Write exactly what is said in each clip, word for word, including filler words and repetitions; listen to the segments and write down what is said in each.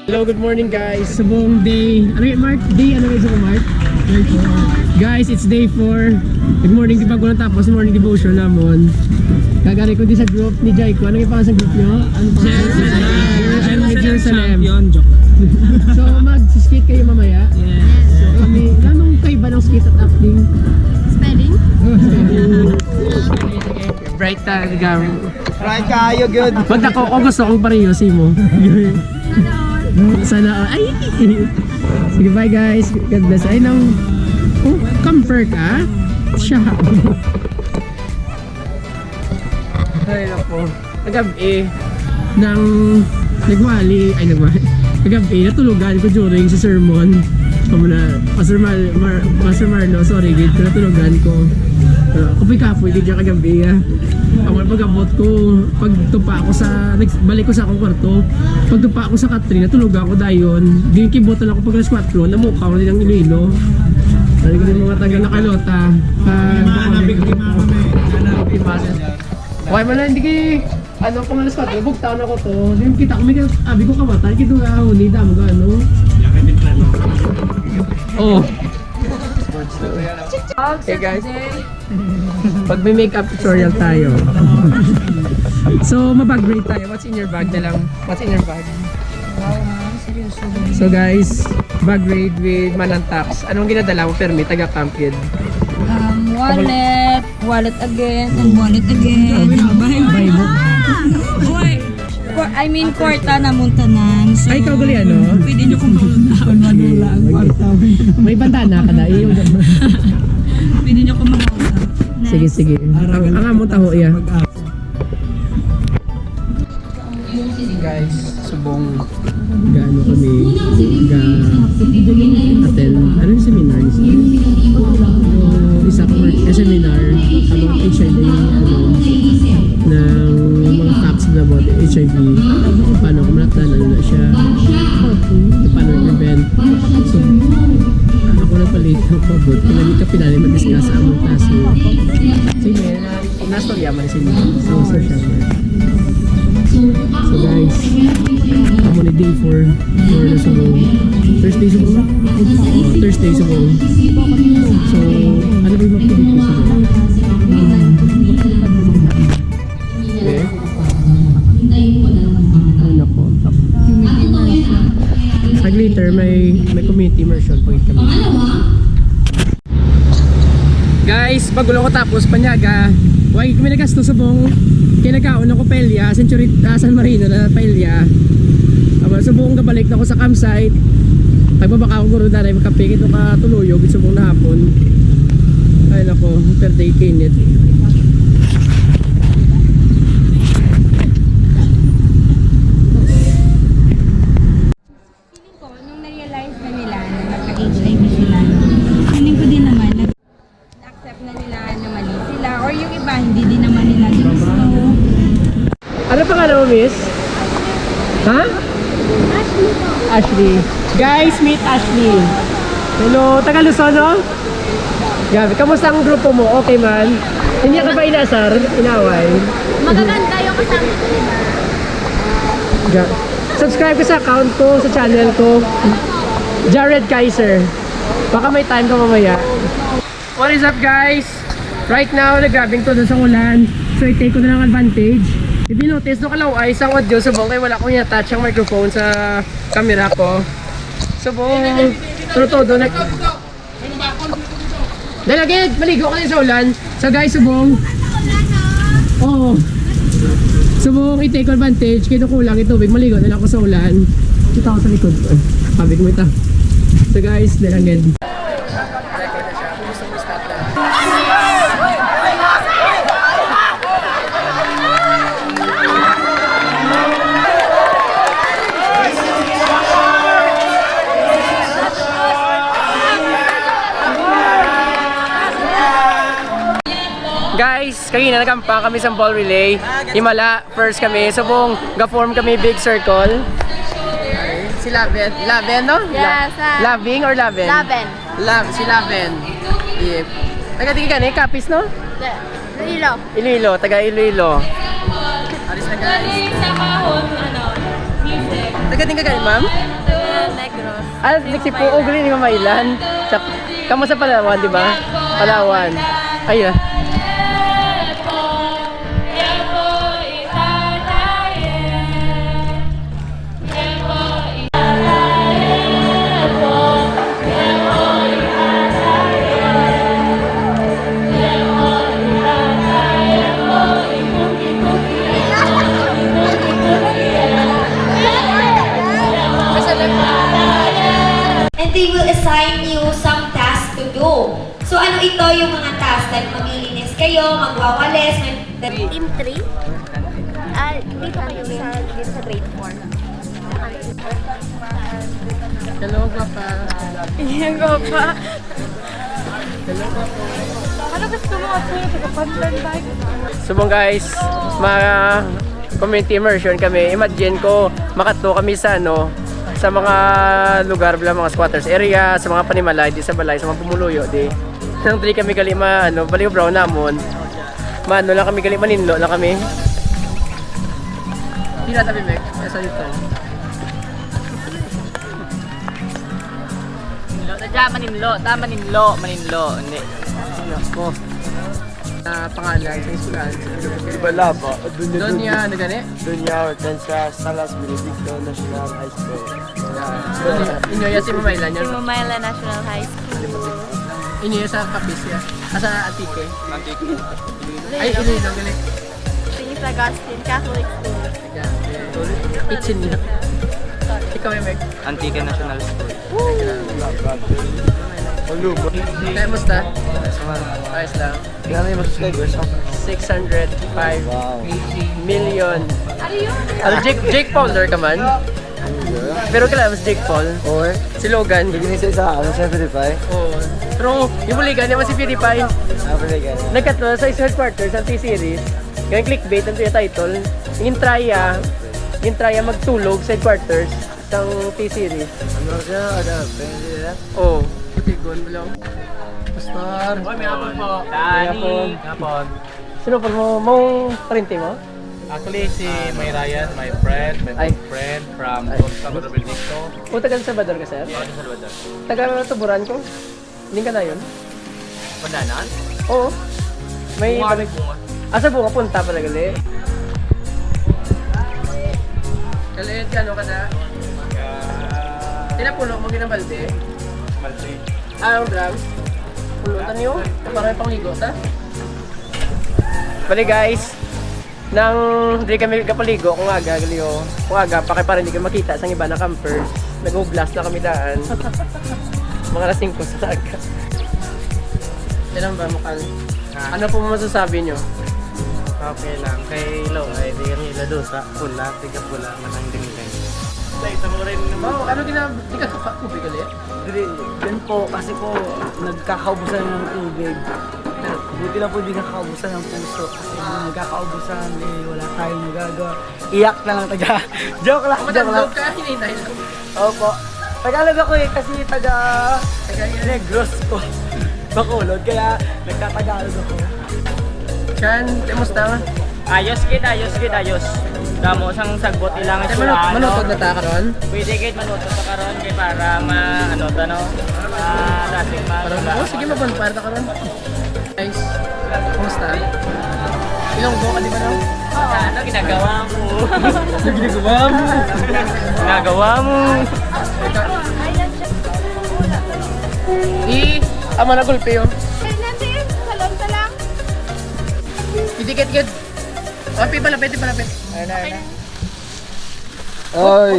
Hello, good morning, guys. Subong day. Ano yung Mark? Day, ano yung sa Mark? Day four. Guys, it's day four. Good morning, di ba? Tapos morning devotion namon. Kagari ko di sa group ni Jai ko. Ano yung pangalan sa group nyo? Ano pa? Jerusalem. Jerusalem. Champion. Joke lang. So, mag-skit kayo mamaya. Yes. So, kami, anong kaiba ng skit at acting? Spelling? Bright talaga. Right kaayo gyud. Magdako ko, gusto kong pareho si mo. Sana all. Ay! Sige, bye guys. God bless. Ay, nang, oh, camper ka? Siya. Ay, nako. Kagabi, nang nagwali, ay, nagwali. Kagabi, natulugan ko during sa sermon. Amo na, Pastor Mar-, Mar-, Pastor Marlo, sorry, gid, natulugan ko. Uh, kapoy-kapoy, gid, siya kagabi, ah. Ako, pag-abot ko, pagtupa ko sa, nags-, balik ko sa akong kwarto. Pagtupa ko sa katre, natulog ako dayon. Di kibutan ako pag alas kwatro, namukaw din ang Iloilo. Ano ko yung mga taga Nakalota? Ah, mga biktima kami. Biktima. Okay, man lang, hindi kay, ano, pang alas kwatro, bugtaw na ko to. Yung kita ko, may abi ko kamatan, kita ko, ah, huni, damo ka, ano? Oh. Hey, guys. Pag may makeup tutorial tayo. So, mabag break tayo. What's in your bag na lang? What's in your bag? So, guys, bag raid with Manang Tax. Anong ginadala mo, permi? Taga camp yun. Um, wallet, wallet again, and wallet again, and Bible. Uy! Kwa-, I mean, kwarta na mong tanan. So, Ay, ikaw gali, ano? Pwede nyo kung May bandana ka na, eh. Pwede nyo kung mahawak. Sige, Next. Sige. Ang, ang among taho, iya. Guys, subong gaano kami ga-attend. Ano yung seminar? Isa ko, eh, seminar about H I V, ano, ng mga facts na about H I V. Paano kung malatan, ano na siya? Paano yung prevent? So, ako na pala yung pabot. Kailan yung kapilanin mag-discuss ang mga klase? Sige, nastorya man sila sa social work. So guys, ako ni day four for na subong. Thursday subong? Oh, Thursday subong. So, ano ba yung mga activities nila? Okay. Ay, nako. Pag later, may, may community immersion pag kami. Guys, bago lang ko tapos, Panyaga. Why kami nagasto subong? Kaya nagkaon ako paella, Century, ah, San Marino na paella. Tapos subong gabalik na ako sa campsite. Pagbaba ka ako guro na rin, makapikit o katuluyog, subong na hapon. Ay, nako, perde kinit. Feeling ko, nung na-realize na nila na nagka-H I V sila, feeling ko din naman, nag-accept na nila na mali sila, or yung iba, hindi din naman nila gusto. Ano pangalan mo, miss? Ha? Ashley po. Ashley. Guys, meet Ashley. Hello, taga Luzon, no? Grabe, kamusta ang grupo mo? Okay man? Hindi ka ba inasar? Inaway? Magaganda yung kasama ko, di ba? Ga-, subscribe ka sa account ko, sa channel ko. Jared Kaiser. Baka may time ka mamaya. What is up, guys? Right now, nagrabing to sa ulan. So, i-take ko na lang advantage. If you notice, no, kalaw ay isang audio subong kay wala ko i-attach ang microphone sa camera ko. Subong, pero todo na. Dala, gid, maligo ka na sa ulan. So, guys, subong. Oo. Subong, i-take advantage. Kaya kulang itong tubig. Maligo na lang ako sa ulan. Kita ko sa likod ko. Sabi ko, ito. So, guys, dala, gid. Guys, kanina nagampa kami sa ball relay. Himala, first kami. Subong, ga-form kami big circle. Si Laven. Laven, no? Yeah, La-, sa Loving or Laven? Laven. Love, si Laven. Yeah. Taga di ka ni Capiz, no? Iloilo. Iloilo, taga Iloilo. Ari Galing sa kahon, ano, music. Taga din ka gani, ma'am? Negros. Ah, Mexico, oh, galing ni Mamailan. Sa, kamo sa Palawan, di ba? Palawan. Ay, ah. And they will assign you some task to do. So ano ito yung mga task? Like maglilinis kayo, magwawalis, mag- Team three? Ah, dito kayo sa, dito sa grade four. Hello, Papa. Iyan ko pa. Hello, Papa. Ano gusto mo? At sa'yo, taga-pandan bag? So, mga guys, mga community immersion kami. Imagine ko, makadto kami sa ano, sa mga lugar bala, mga squatters area, sa mga panimalay, di sa balay, sa mga pumuluyo, di. Nang dili kami gali ma, ano, baliw brown namon. Maano lang kami gali, maninlo lang kami. Pila tabi, Mek? Asa dito? Maninlo, tadya, maninlo, ta, maninlo, maninlo. Hindi. Nako. Ah, pangalan sa eskwelahan. Di ba laba? Doña, Doña, ano gani? Doña Hortensia Salas Benedicto National High School. Inyo ya si Mamailan Si yan. Mamailan National High School. Inyo ya sa Capiz ya. Asa Antique? Ay, Iloilo, gali. Saint Augustine Catholic School. Itchin na. Ikaw, Emek. Antique National School. Maluma. Kaya musta? Ayos lang. Kailan yung subscribers? Six hundred five Wow. million. Ano, Jake, Jake Paul ka man? Pero kailan mas Jake Paul? Or, Si Logan. Hindi sa isa, ano siya, PewDiePie? Oo. Pero yung buligan naman si PewDiePie. Ah, pala ka. Nagkatlo sa isang headquarters ang T-Series. Yung clickbait ang title. Yung try ah. Yung try ah magtulog sa headquarters sang T-Series. Ano siya? Ada, pwede siya? Oo. Tigon mo lang. Pastor. May hapon po. Dani. Sino po mo? Mong parente mo? Actually, si May Ryan, my friend, my Ay. good friend from Don Salvador Benedicto, O taga Salvador ka, sir? Don Salvador. Taga Tuburan ko. Hindi ka na yun? Pandanan? Oo. May Bunga, balik. Bunga. Asa Bunga punta pala gali? Kali, ano ka na? Tinapulo mo ginabalde? Malti. Ah, ang drugs? Pulutan niyo? Para may pangligo ta? Bali guys, nang di kami kapaligo kung aga, gali, oh. Kung aga pa kay para hindi kami makita sa iba na campers. Nag-glass na kami daan. Mga alas singko sa aga. Kailan ba, Makal? Ano po masasabi nyo? Okay lang. Kay Long, ay di kami iladusa. Pula, tiga pula, manang dingding. Mao, ano gina-, di ka kapatubig ulit? Dili, yun po, kasi po, nagkakaubusan ng tubig. Pero buti lang po, di nakakaubusan ng puso. Kasi kung nagkakaubusan, eh, wala tayong magagawa. Iyak na lang taga. Joke lang, joke lang. Ka, hinay lang. Opo. Tagalog ako eh, kasi taga Negros po. Bacolod, kaya nagtatagalog ako. Chan, kamusta? Ayos gid, ayos gid, ayos. Damo sang sagbot ilang Ay, eskwelahan, manu- manutod no? Na ta karon? Pwede gid manutod ta karon kay para ma ano ta, no? Ah, dating ma. Parang, oh, sige, mag-bonfire ta karon. Guys, kumusta? Ilonggo ka, di ba, no? Ano ginagawa mo? Ano ginagawa mo? Ginagawa mo? I, ama na gulpi, oh. Nandun, salon ka lang. Idikit-kit. Oh, pi, palapit, pi, palapit. Ay!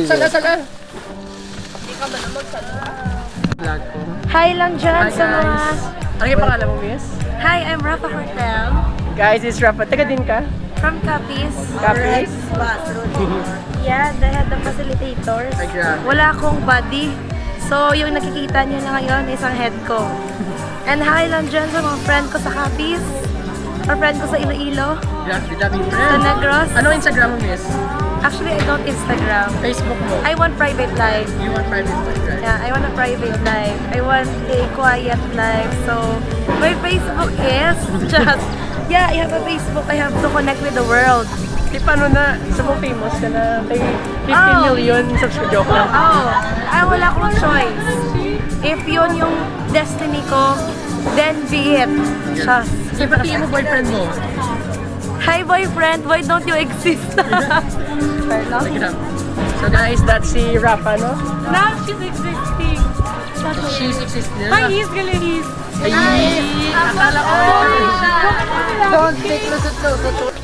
Sala, sala. Vlog ko. Hi lang dyan Hi, sa mga... guys. Ano yung pangalan mo, miss? Hi, I'm Rafa Cortel Guys, it's Rafa. Taga din ka? from Capiz. Capiz? Yeah, they had the facilitators. Ay, grabe. Wala akong body. So, yung nakikita niyo na ngayon is ang head ko. And hi lang dyan sa mga friend ko sa Capiz. Or friend ko sa Iloilo. Grabe, daming Sa friends. Negros. Ano Instagram mo, miss? Actually, I don't Instagram. Facebook mo? I want private life. You want private life, right? Yeah, I want a private life. I want a quiet life. So, my Facebook is just, yeah, I have a Facebook. I have to connect with the world. Paano na, sa mong famous ka na, may fifteen Oh. million subscribers, joke lang. Oh, ay, wala akong choice. If yun yung destiny ko, then be it. Siya. Sige, pati mo boyfriend mo. Hi, boyfriend. Why don't you exist? Fair enough. Sige lang. So guys, that's si Rafa, no? Now she's existing. She's existing. Hi, he's galing, he's. Ay, akala ko. Don't take lusot-lusot.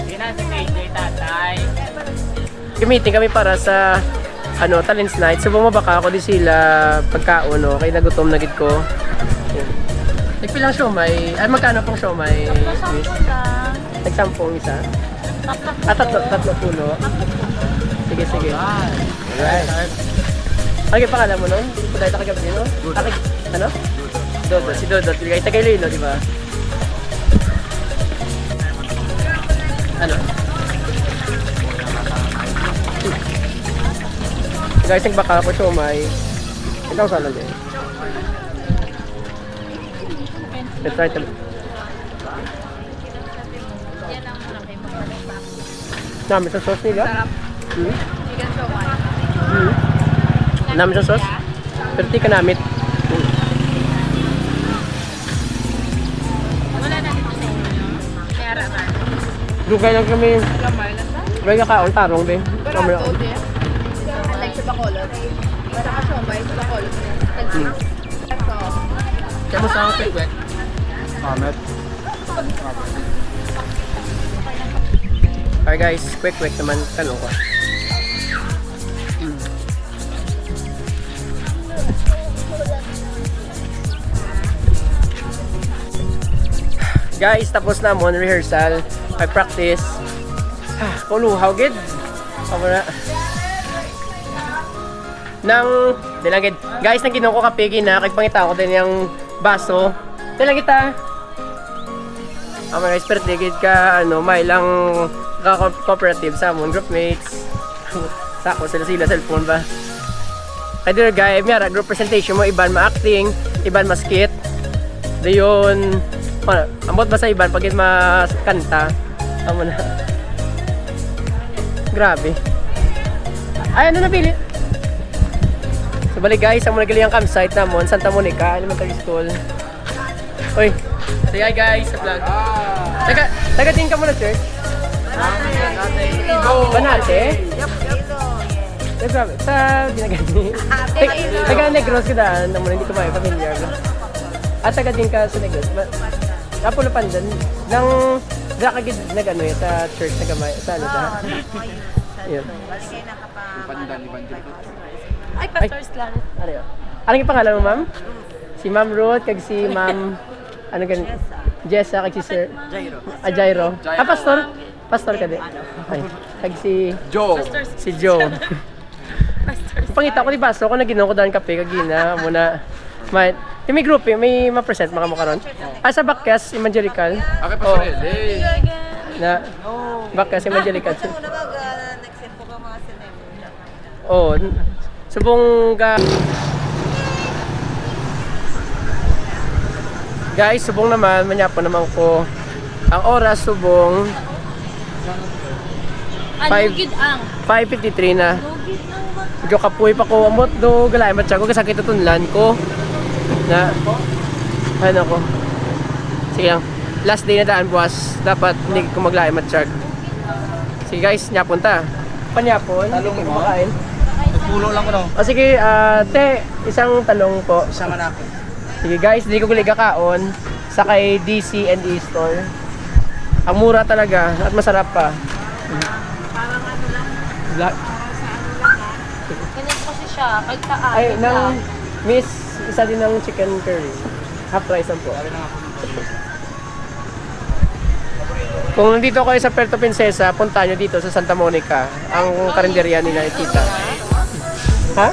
Yun na si K J, tatay. Gamitin kami para sa, ano, Talents Night. Subong mabaka ako di sila pagkaon, no? Kay nagutom na gid ko. Yun. Nagpilang siomay. Ay, magkano pong siomay, miss? Nagsampu ang isa? Ah, tatlo, tatlo puno. Sige, sige. Alright. Ano yung pangalan mo nun? Pagkakita kagabi, no? Takig, ano? Dodot, si Dodot. Taga Iloilo, di ba? Ano? Guys, nagbaka ako siomay. Ikaw sana din. Let's try to. Yan ang malaki. Namit ang sauce nila. Sarap. Hmm? Chicken siomay. Hmm. Namit ang sauce. Pero di ka namit. Hmm. Wala na dito sa inyo. Kaya raman. Dugay lang kami. Gamay lang ba? May nakaon tarong, be. Barato, be. Unlike sa Bacolod. Basta ka siomay sa Bacolod. Hmm. Ito. Kamusta ang kwek-kwek? Pamit. Alright guys, kwek-kwek naman, kano ko. Mm. Guys, tapos na mo ang rehearsal, mag-practice. Ah, kuluhaw gid. Ako na. Nang, di lang gid. Guys, nang ginuko kape gina, kay pangita ko din yung baso. Di lang kita. Ang mga expert, di gid ka, ano, may lang ka co-, cooperative sa amon, groupmates. Sa ako, sila-sila, cellphone ba? Kay di, guy, may ara, group presentation mo, iban ma-acting, iban ma-skit. Dayon, ano, ambot ba sa iban, pag mas kanta? Amo na. Grabe. Ay, ano napili? So, bali guys, ang mga gali ang campsite namon, Santa Monica Elementary School. Oy, say hi guys sa vlog. Taga, taga din ka muna, sir? Banate? Yes, sir. Sa Dinagadhi. Tag-, taga Negros ka daan, naman hindi ko may familiar ba? At taga din ka sa Negros. Ma-, Apo Lapandan. Nang, dra ka gid nag-ano, eh, sa church na gamay, sa ano, sa Yun. Pandan, Evangelical. Ay, Pastor Slan. Ano yun? Ano yung pangalan mo, ma'am? Si Ma'am Ruth, kag si Ma'am, ano gan-, Jessa, kag si Sir Jairo. Ah, Jairo. Ah, Pastor? Pastor ka di? Ay, kag si Joe. Si Joe. Pangita ko di baso ko, naginom ko daan kape kagina, muna. May, yung may group, eh, may ma-present mga mo karon. Ah, sa Bakyas Evangelical. Ah, kay Pastor Oh. Eli. Na, Bakyas Evangelical. Ano na mag, ah, nag-send po ka mga sinembre? Oh, n-, subong ga-, guys, subong naman, manyapon naman ko. Ang oras, subong Ano Five. gid ang? Five fifty-three na. Lugid ang mga Medyo kapoy pa ko. Ambot do, galay matsyag ko. Kasakit ang tunlan ko. Na, ano ko. Sige lang. Last day na daan buwas. Dapat hindi ko maglay matsyag. Sige guys, nyapon ta. Panyapon, Talong hindi ko mo? Kumakain. Nagpulo lang ko, no? O sige, ah, te, isang talong po. Isa man ako. Sige guys, di ko gali kakaon sa kay D C and E store. Ang mura talaga at masarap pa. Parang ano lang, Black. Parang sa ano lang, ah. Ganyan kasi siya, pagtaas Ay, lang. Ng Miss, isa din ng chicken curry. Half rice lang po. Kung nandito kayo sa Puerto Princesa, punta nyo dito sa Santa Monica, ang karinderya ni Tita. Ha?